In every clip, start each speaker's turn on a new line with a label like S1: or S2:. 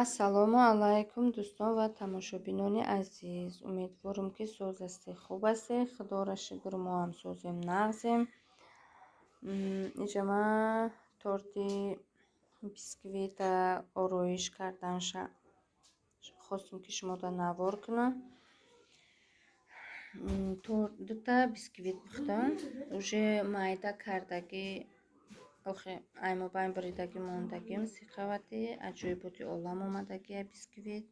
S1: Ассалому алайкум, дӯстон ва тамошобинони азиз. Умедворам, ки соз ҳастед, хуб ҳастед. Худоро шукр, мо ҳам созем, нағзем. Инҷа ман торти бисквита ороиш карданша хостум, ки шумода навор кунам. Дута бисквит пухтам, уже майда кардагӣ, охи аймобайн буридагӣ мондагим, сиқавати аҷоиботи олам омадагия бисквит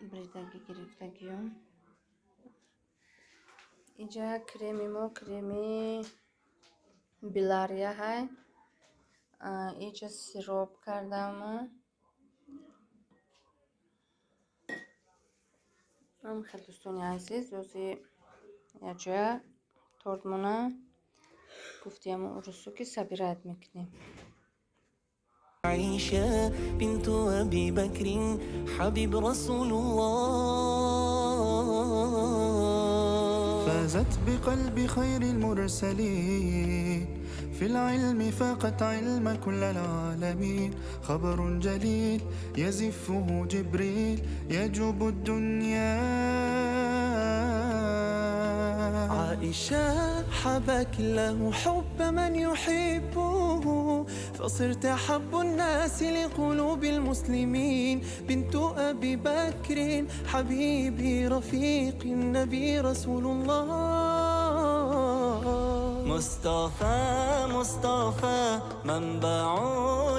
S1: буридагӣ гирифтагиём. Инҷа креми мо креми Белария ҳай. Инҷа сироп кардам. Хел, дӯстони азиз, ози якҷоя тортмона, гуфтиам урусу, ки собирать мекунем.
S2: عائشة بنت أبي بكر حبيب رسول الله،
S3: فازت بقلب خير المرسلين، في العلم فاقت علم كل العالمين، خبر جليل يزفه جبريل يجوب الدنيا.
S2: عائشة حبك له حب من يحبه، فصرت أحب الناس لقلوب المسلمين، بنت أبي بكر حبيبي رفيق النبي رسول الله.
S4: مصطفى مصطفى منبع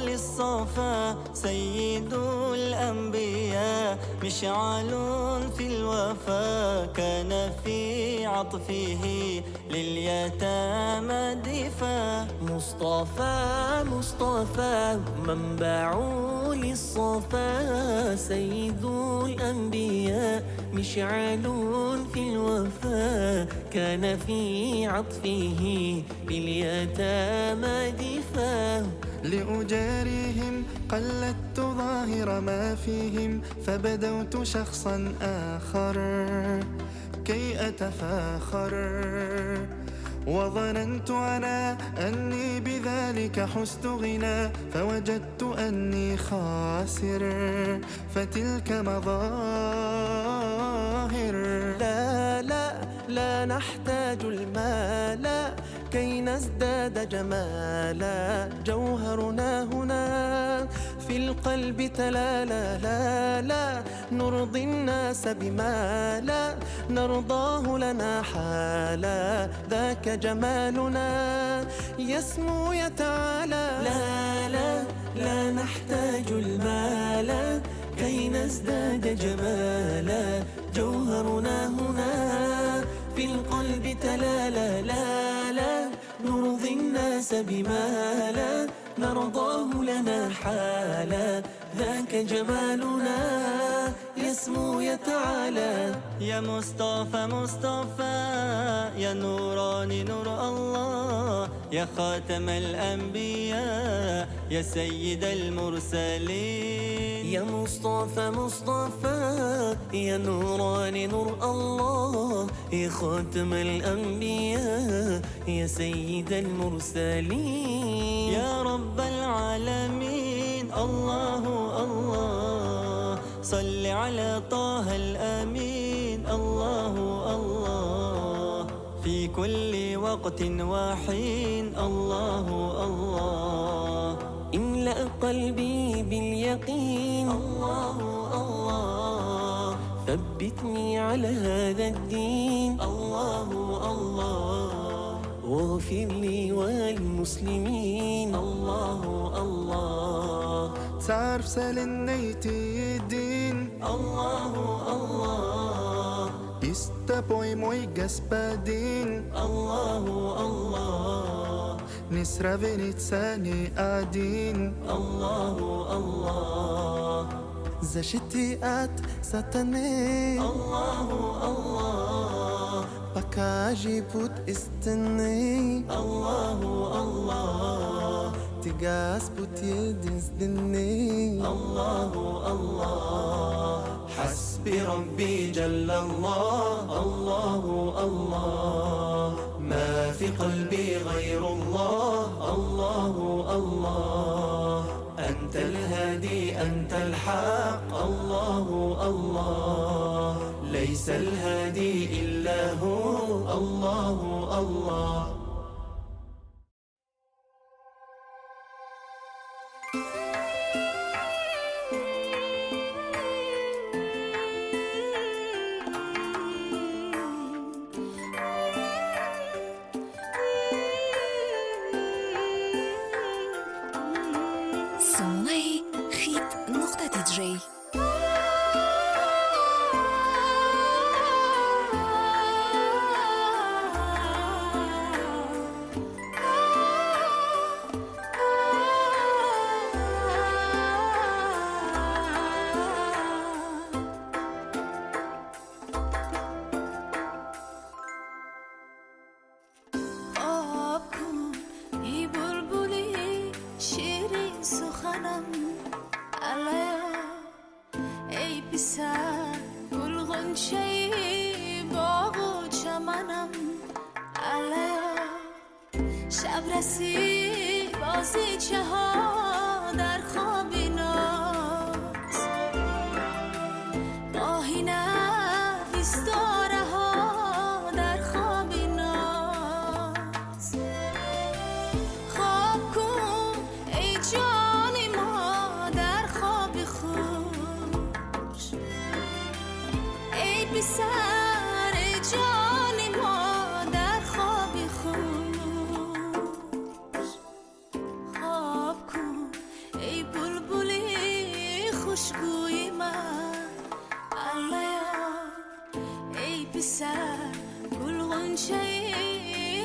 S4: للصفا، سيد الأنبياء مشعل في الوفا، كان في عطفه لليتامى دفا.
S2: مصطفى مصطفى منبع للصفا، سيد الأنبياء مشعل في الوفا، كان في عطفه لليتامى دفا.
S3: لأجاريهم قلدت ظاهر ما فيهم، فبدوت شخصا آخر كي أتفاخر، وظننت أنا أني بذلك حزت غنى، فوجدت أني خاسر، فتلك مظاهر.
S2: لا لا لا نحتاج المال كي نزداد جمالا، جوهرنا هنا في القلب تلالا. لا لا نرضي الناس بما لا نرضاه لنا حالا، ذاك جمالنا يسمو يتعالى. لا لا لا نحتاج المال كي نزداد جمالا، جوهرنا هنا في القلب تلالا. لا لا نرضي الناس بما لا نرضاه لنا حالا، ذاك جمالنا يسمو يتعالى.
S4: يا مصطفى مصطفى يا نوراني نور الله، يا خاتم الأنبياء يا سيد المرسلين.
S2: يا مصطفى مصطفى يا نوراني نور الله، يا خاتم الأنبياء يا سيد المرسلين.
S4: يا رب العالمين الله الله، صل على طه الأمين الله الله، في كل وقت وحين الله الله.
S2: املأ قلبي باليقين الله الله، ثبتني على هذا الدين الله الله، واغفر لي والمسلمين الله الله.
S3: تعرف سالنيتي الدين
S2: الله الله،
S3: Истапой мой господин
S2: الله الله،
S3: Не сравнится ни один
S2: الله الله.
S5: Защити от сатаны
S2: الله الله،
S5: Покажи путь истины
S2: الله الله،
S5: Ты Господь единственный
S2: الله الله. حسبي ربي جل الله الله الله، ما في قلبي غير الله الله الله. أنت
S4: أنت الحق الله الله ليس الهادي إلا هو الله الله.
S6: سامونه‌ی خیت نقطه تیجی.
S7: آب کن ای بلبلی شیرین سخنم، علی ای پسر گل غنچه باغ و چمنم، علی شب رسید بازیچه ها در خواب ناز، ماهی نویستاره ها در خواب ناز. خواب کن ای جان ما در خواب خوش، ای پسر ای جان ما در خواب خوش. خواب کن ای بلبلی خوشگوی من، علی ای پسر گل غنچه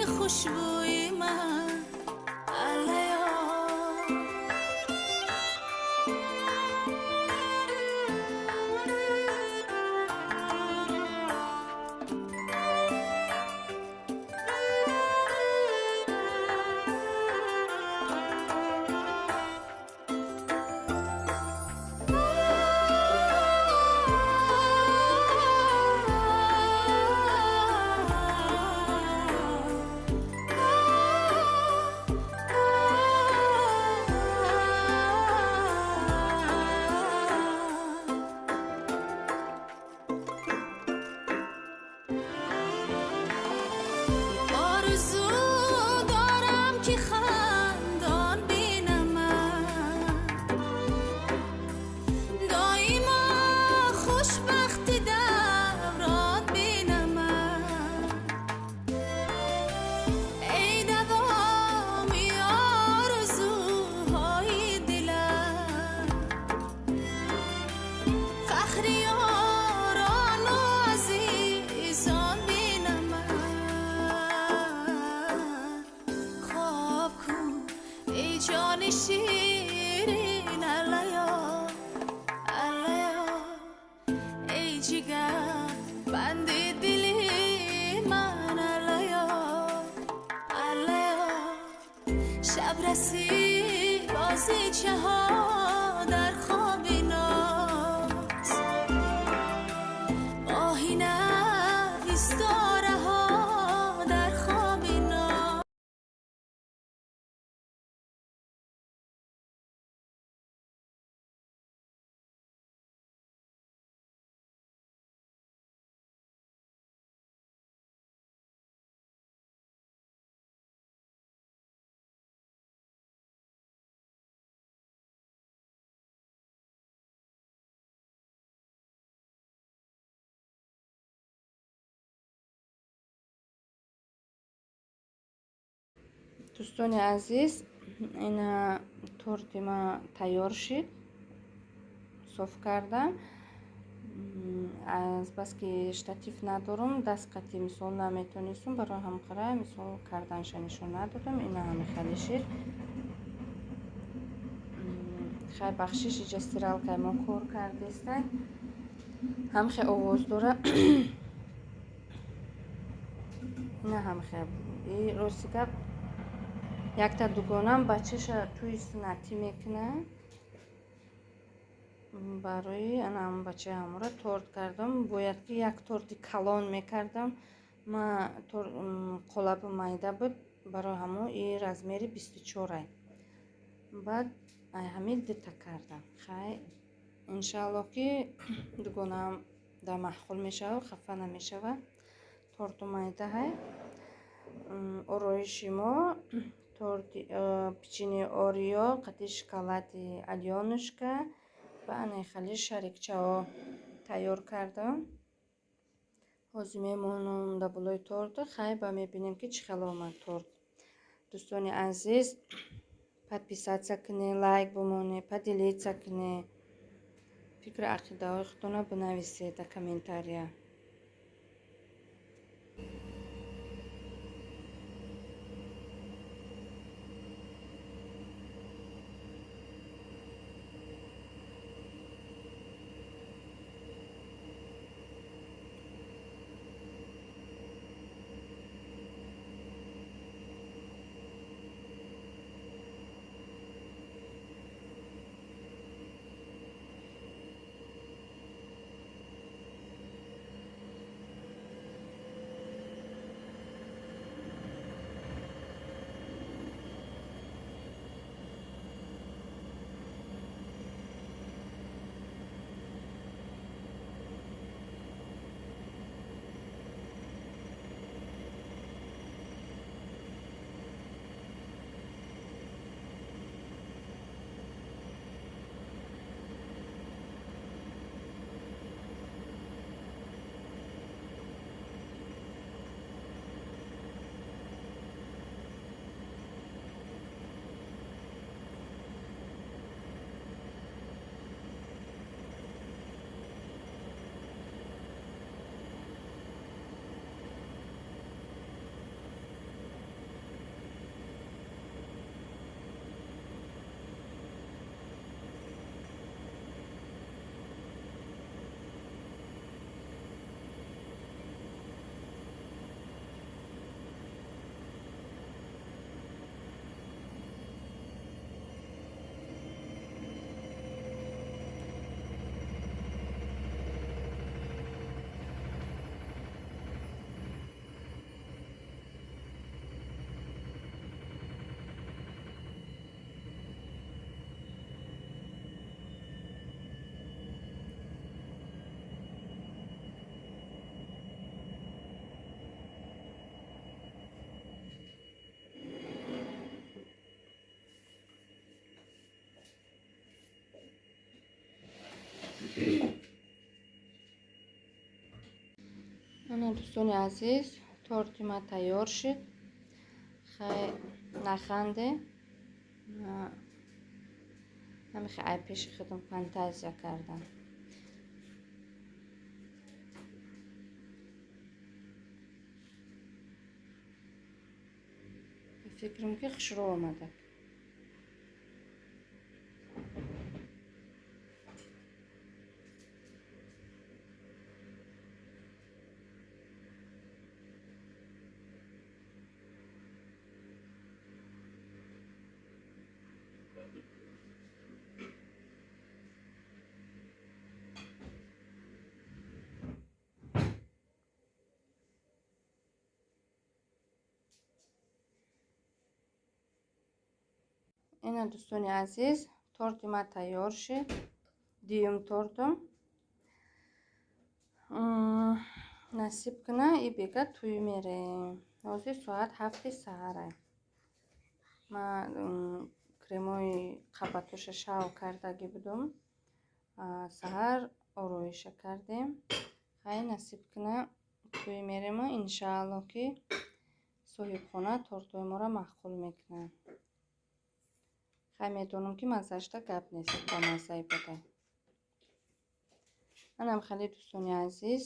S7: خوشبوی من، علی. آرزو دارم که خندان بینمت، دایما خوشبخت دوران بینمت، ای دوامی آرزوهای دلم، فخر یاران و عزیزان بینمت. خواب کن ای جان شیرین، علیا علیا ای جگر بند دلی من، علیا علیا شب رسید بازیچه ها در خواب ناز، ماهی نویستاره ها در خواب ناز.
S1: Дӯстони азиз, ина торти ма тайёр шид, соф кардам. Азбаски штатив надорум, даст қати мисол наметонистум, барои ҳамқара мисол карданша нишон надодам. Ина ҳами хеле шид. Хай, бахшиш, иҷа стиралкаи мо кор кардеста, ҳамхе овоз дора. Ина ҳамхе. И рости гап, якта дугонам бачаша тӯи суннатӣ мекунад, барои ана ҳамн бачаи ҳамора торт кардам. Бояд ки як торти калон мекардам, ма қолаби майда буд, барои ҳамо и размери 24-ай. Баъд Ай ҳамин дута кардам. Хай, иншааллоҳ, ки дугонаам да маъқул мешавад, хафа намешавад. Торту майдаҳай. Ороиши мо торти печенье Орео қати шоколади Алёнушка ва анаи хали шарикчаҳо тайёр кардам. Ҳозир мемонам дар болои торта. Хай, ба мебинем, ки чӣ хел омад торт. Дӯстони азиз, подписаться кунед, лайк бимонед, поделиться кунед, фикру ақидаҳои худтонро бинависед дар комментария. Ана, дӯстони азиз, торти ма тайёр шуд. Хай, наханде, ҳамихе ай пеши худам фантазия кардам. Фикрам, ки хушрӯ омада. Ина, дӯстони азиз, торти ма тайёр шуд. Дуюм тортум. Насиб куна, и бега тӯй мерем. Ҳозир соат 7-и саҳара. Ма кремои қабатоша шав кардагӣ будум. Саҳар ороиша кардем. Хай, насиб куна, тӯй мерему, иншааллоҳ, ки соҳибхона тортҳои моро маъқул мекунад. Хай, медонам, ки маззаашда гап нест, ба маззаи буда. Анам хеле, дӯстони азиз,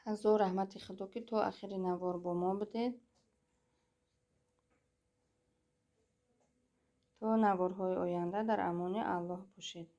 S1: ҳазор раҳмати худо, ки то ахири навор бо мо будед. То наворҳои оянда дар амони Аллоҳ бошед.